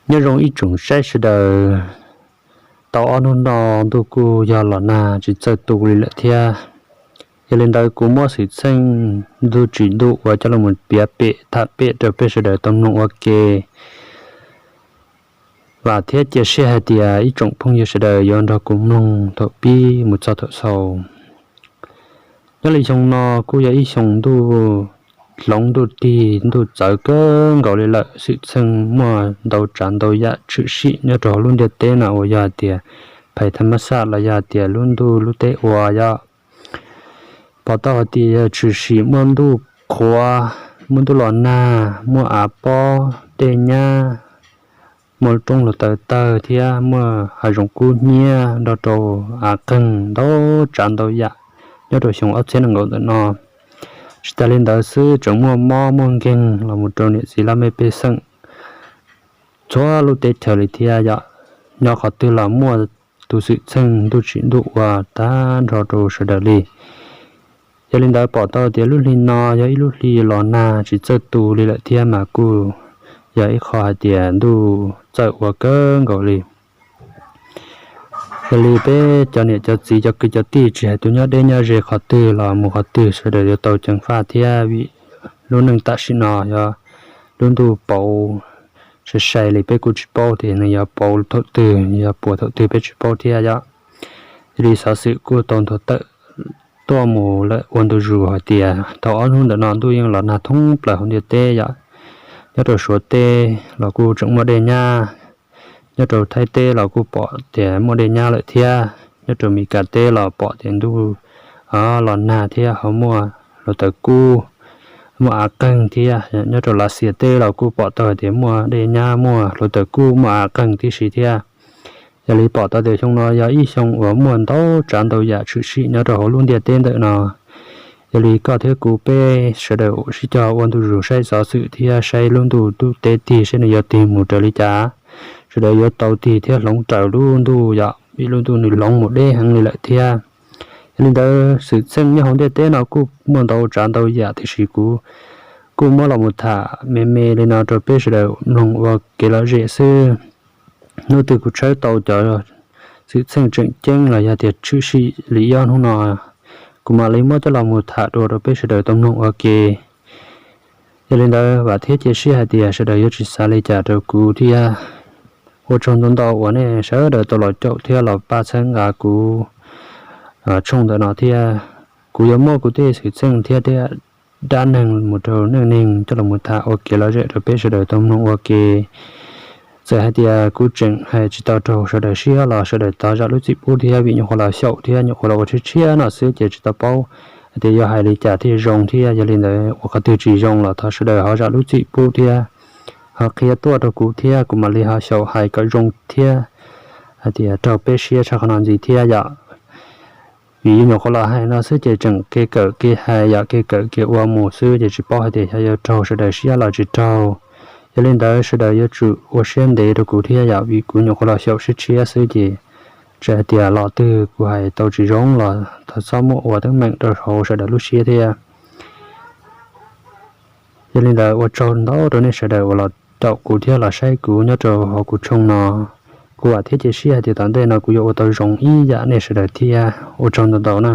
Nyob zoo ib tsoom saib sawv daws, tau ob hnub no ntuj kuj yog los nag tsis txawj tu li lawm thiab. Yog li ntawd kuv muab xwm txheej ntuj tsim ntuj ua coj los piav pem tham pem rau peb sawv daws tau mloog ua ke. Vam thiab cia siab hais tias ib tsoom phooj ywg sawv daws yuav nrog kuv mloog thaum pib mus txog thaum xaus. Nyob li xyoo no kuj yog ib xyoo ntuj hloov ntuj tig ntuj txawv kawg nkaus li lawm, xwm txheej muaj ntau tsav ntau yam tshwm sim nyob rau hauv lub ntiaj teb no uas yog hais tias phais thaj mab xaj los yog hais tias lub ntuj lub teb ua yog pom tau hais tias yog tshwm sim muaj ntuj qhuav, muaj ntuj los nag, muaj av pob dej nyab, muaj roob hluav taws tawg thiab muaj hav zoov kub hnyiab nrog rau av qeeg ntau tsav ntau yam nyob rau xyoo ob txhiab nees nkaum ntawm no. Tsis tas li ntawd xwb tseem muaj mob muaj nkeeg los mus rau niam txiv laj mej pej xeem txhua lub teb chaws li thiab yom. Nyob qhov twg los muaj tus xwm txheej ntuj tsim ntuj ua tag nrho rau sawv daws li. Yog li ntawd pom tau tias lub hli no yog ib lub hli los nag tsis txawj tu li lawm thiab mas kuj yog ib qho hais tias ntuj txawj ua kawg nkaus li. Yog li peb cov niam cov txiv cov kwv cov tij tsis hais tus nyob deb nyob ze qhov twg los mus qhov twg sawv daws yuav tau ceev faj thiab vim lub neej tam sim no yog lub ntuj pauv sai sai li peb kuj tsis paub tias nws yuav pauv thaum twg yog puas thaum twg peb tsis paub thiab yom. Yog li xov xwm kuj tau nthuav tawm tuaj mus lawm ua ntu zus hais tias thaum ob hnub ntawm no ntuj yeej los nag thoob plaws hauv ntiaj teb yom. Nyob rau Suav teb los kuj tseem muaj dej nyab, nyob rau Thaib teb los kuj pom tias muaj dej nyab lawm thiab, nyob rau Mes Kas teb los pom tias ntuj los nag thiab ho muaj hluav taws kub, muaj av qeeg thiab. Nyob rau Lav Xias teb los kuj pom tau hais tias muaj dej nyab muaj hluav taws kub muaj av qeeg tib si thiab. Yog li pom tau tias xyoo no yog ib xyoo uas muaj ntau tsav ntau yam tshwm sim nyob rau hauv lub ntiaj teb ntawm no. Yog li koj thiab kuv peb sawv daws sib cog ua ntu zus saib xov xwm thiab saib lub ntuj lub teb tig saib nws yuav tig mus raws li cas. Sawv daws yuav tau tig thiab hloov raws lub ntuj yom, vim lub ntuj nws hloov mus deb heev li lawm thiab. Yog li ntawd xwm txheej nyob hauv ntiaj teb no kuj muaj ntau tsav ntau yam tiam sis kuv kuj muab los mus tham me me li no rau peb sawv daws mloog ua kev lom zem xwb. Hnub twg kuv tshawb tau cov xwm txheej tseem ceeb los yog tias tshwm sim li ob hnub no, kuv mam li muab coj los mus tham dua rau peb sawv daws tau mloog ua ke. Yog li ntawd vam thiab cia siab hais tias sawv daws yuav tsis xav li cas rau kuv thiab. Ua tsaug ntau ntau uas nej sawv daws tau los caum thiab los pab txhawb nqa kuv tshooj ntawm no thiab. Kuv yuav muab kuv tej xwm txheej thiab tej dab neeg mus rau neej neeg coj los mus tham ua kev lom zem rau peb sawv daws tau mloog ua ke. Txawm hais tias kuv tseem hais tsis tau raug sawv daws siab los sawv daws thov zam lub txim pub thiab vim nyuam qhuav los xyaum thiab nyuam qhuav los ua tshiab tshiab no xwb ces tsis tau paub hais tias yuav hais li cas thiaj zoo thiab. Yog li ntawd ua qhov twg tsis zoo los thov sawv daws ho zam lub txim pub thiab ho qhia tuaj rau kuv thiab kuv mam li ho xyaum hais kom zoo thiab hais tias raug peb siab tshaj qhov no ntxiv thiab yom. Vim nyuam qhuav los hais no xwb ces tseem kev kawm kev hais yom, kev kawm kev ua mus xwb ces tsis paub hais tias xyov yuav raug sawv daws siab los tsis raug. Yog li ntawd sawv daws yuav tsum ua siab ntev rau kuv thiab yom, vim kuv nyuam qhuav los xyaum siab tshiab xwb ces txawm hais tias los twg kuv hais tau tsis zoo los thov txhob muab ua teeb meem rau hauv sawv daws lub siab thiab. Yog li ntawd ua tsaug ntau rau nej sawv daws uas los caum kuv thiab los saib kuv nyob rau hauv kuv tshooj no. Kuv vam thiab cia siab hais tias tom ntej no kuv yuav ua tau zoo ib yam nej sawv daws thiab. Ua tsaug ntau ntau na.